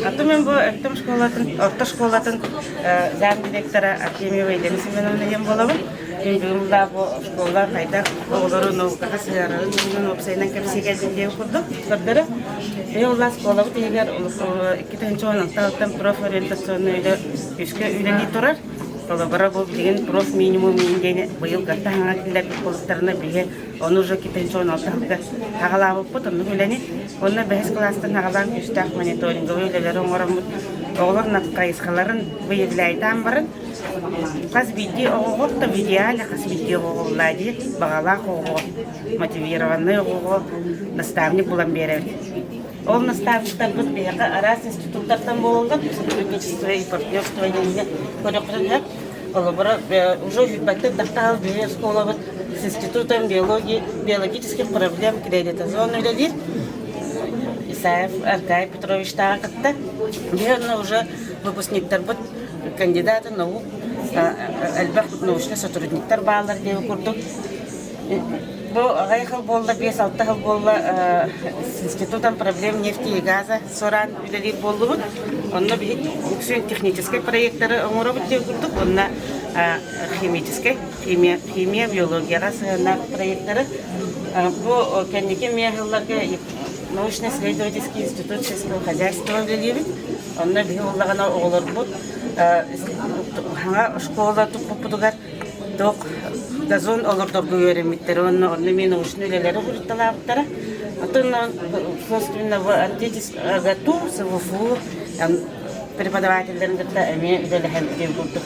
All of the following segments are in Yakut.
Аты мен бу Өктөм школатын, орто школатын зам директора Артемьева Елена Семеновна диэн буолабын. Мин бүгүн да бу школа хайдах оҕолору наукаҕа сыһыарарын туһунан уопсайынан кэпсии кэлбит диэн курдук көрдөрө. Биһи улаас школабыт иһигэр 2016 профориентационный үлэ күүскэ үлэлии турар. Холобура бу билигин профминимум диэн быйыл гатта хаҥа киллэрбит буолуктарына биһи Ону уже 2016 сылга аҕалаабыппыт оннук үлэни. Онно бэһис кылаастан аҕалаан күүстээх мониторинговай үлэлэри оҥороммут оҕолор хайысхаларын выявляйтаан баран хас биирдии оҕоҕо то в идеале хас биирдии оҕоҕо дии баҕалаах оҕоҕо мотивированный оҕоҕо наставник булан биэрэбит. Ол наставниктарбыт биһиэхэ араас институттартан буолаллар, сотрудничество и партнерство диэҥҥэ көрөххө Холобура, уже сүүрбэттэн тахса биһиги оскуолабыт с институтом биологии, биологических проблем кредитозон үлэлиир Исаев Аркадий Петровичтааҕы кытта. Биһи онно уже выпускниктарбыт кандидаты наук, элбэх научнай сотрудниктар бааллар диэн курдук. Бу аҕай сыл буолла, 5-6 сыл буолла с институтом проблем нефти и газа сораан үлэлиир буоллубут. Онно биһи үксүн техническэй проекттары оҥоробут диэн курдук, уонна химическэй, химия, химия, биологияҕа сыһыаннаах проекттары. Бу кэнники эмиэ сылларга научно-исследовательский институт сельского хозяйства үлэлиибит. Онно биһи буоллаҕына оҕолорбут саҥа школа туппуппутугар Туох газон олордорго үөрэммиттэрэ уонна онно эмиэ научнай үлэлэри суруйталаабыттара. Оттон собственно в АГАТУ, СВФУ преподавателлэрин кытта эмиэ үлэлэһэн диэн курдук.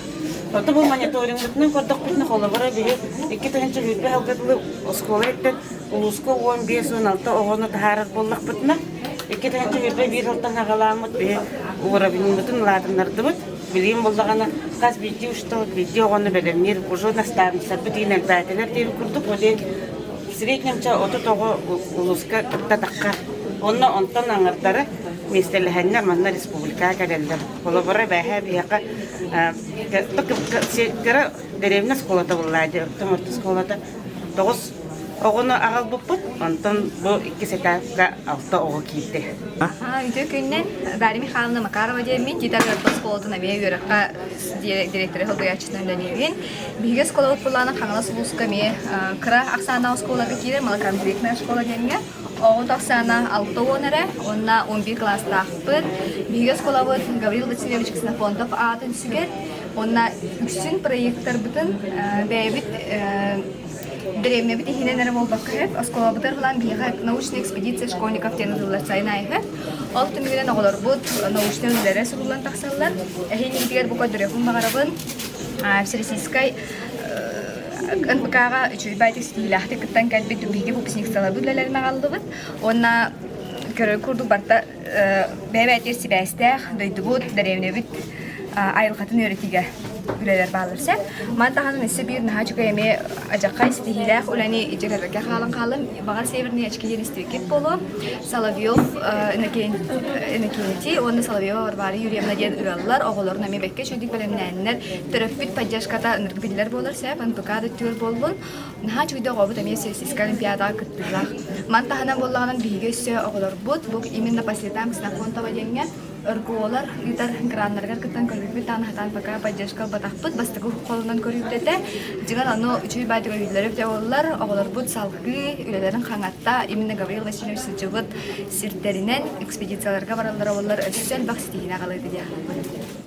Ото бу мониторингытынан көрдөхпүтүнэ холобура биһи 2020 сылга дылы оскуола иттэн улууска 15-16 оҕону таһаарар буоллахпытына, 2021 сылтан аҕалааммыт биһи уровеньбытын улаатыннардыбыт. Билигин буоллаҕына хас биирдии учуутал биирдии оҕону бэлэмниир уже наставництарбыт иин элбээтилэр диэн курдук ол иһин в среднем ча 30 оҕо улууска кытта таххар. Онно онтон аҥардара миэстэлэһэннэр манна республикаҕа кэлэллэр. Холобура бээһээ биһиэхэ кыра дэриэбинэ оскуолата буоллаа дии, оттон орто оскуолата тоҕус оҕону аҕалбыппыт, онтон бу иккис этапка алта оҕо киирдэ. Үтүө күнүнэн Дарья Михайловна Макарова диэммин, Тиит Арыгы оскуолатын эмиэ үөрэххэ директоры солбуйааччытынан үлэлиибин. Биһиги оскуолабыт былаана Хаҥалас улууска эмиэ кыра ахсааннаах оскуолаларга киирэр малокомплектная школа диэҥҥэ. Оҕо ахсаана 60 эрэ уонна 11 кылаастаахпыт. Биһиги оскуолабыт Гаврил Васильевич Ксенофонтов аатын сүгэр. Уонна үксүн проекттарбытын бэйэбит Дэриэбинэбит иһинэн эрэ буолбакка сөп, оскуолабытыгар былаан биһиэхэ научная экспедиция школьников диэн ыытыллар сайын аайы. Ол түмүгүнэн оҕолорбут научнай үлэлэрэ суруллан тахсаллар. Эһиил иитигэр бу көрдөрүөхпүн баҕарабын. Всероссийскай НПК-ҕа үчүгэй баайдык ситиһиилээхтик кыттан кэлбит биһиги выпускницаларбыт үлэлэрин аҕаллыбыт. Уонна көрөр курдук барыта бэйэ-бэйэтигэр сибээстээх дойдубут, дэриэбинэбит айылҕатын үөрэтиигэ үлэлэр бааллар сөп. Маны таһынан өссө биир наһаа үчүгэй эмиэ адьаххай ситиһиилээх үлэни дьиҥэрбэккэ хаалан хааллым. Баҕар Северный очки диэн истибиккит буолуо. Соловьев Иннокентий уонна Соловьева Варвара Юрьевна диэн ыаллар оҕолорун эмиэ бэккэ үчүгэйдик бэлэмнээннэр төрөппүт поддержката ынырык биллэр буолар сөп. НПК да өттүгэр буоллун. Наһаа үчүгэй оҕобут эмиэ Всероссийскай олимпиадаҕа кыттыылаах. Маны таһынан буоллаҕына биһиги өссө оҕолорбут бу именно по следам Ксенофонтова диэҥҥэ РГО-лар ыытар граннарыгар кыттан көрбүппүт даҕаны сатаан пока поддержка ылбатахпыт. Бастакы холунан көрүүбүт этэ. Дьиҥэр ону үчүгэй баайдык өйүүллэрэ эбитэ буоллар, оҕолорбут салгыы үлэлэрин хаҥатта именно Гаврил Васильевич сылдьыбыт сирдэринэн экспедицияларга бараллара буоллар өссө элбэх ситиһиини аҕалыа этэ диэхпин.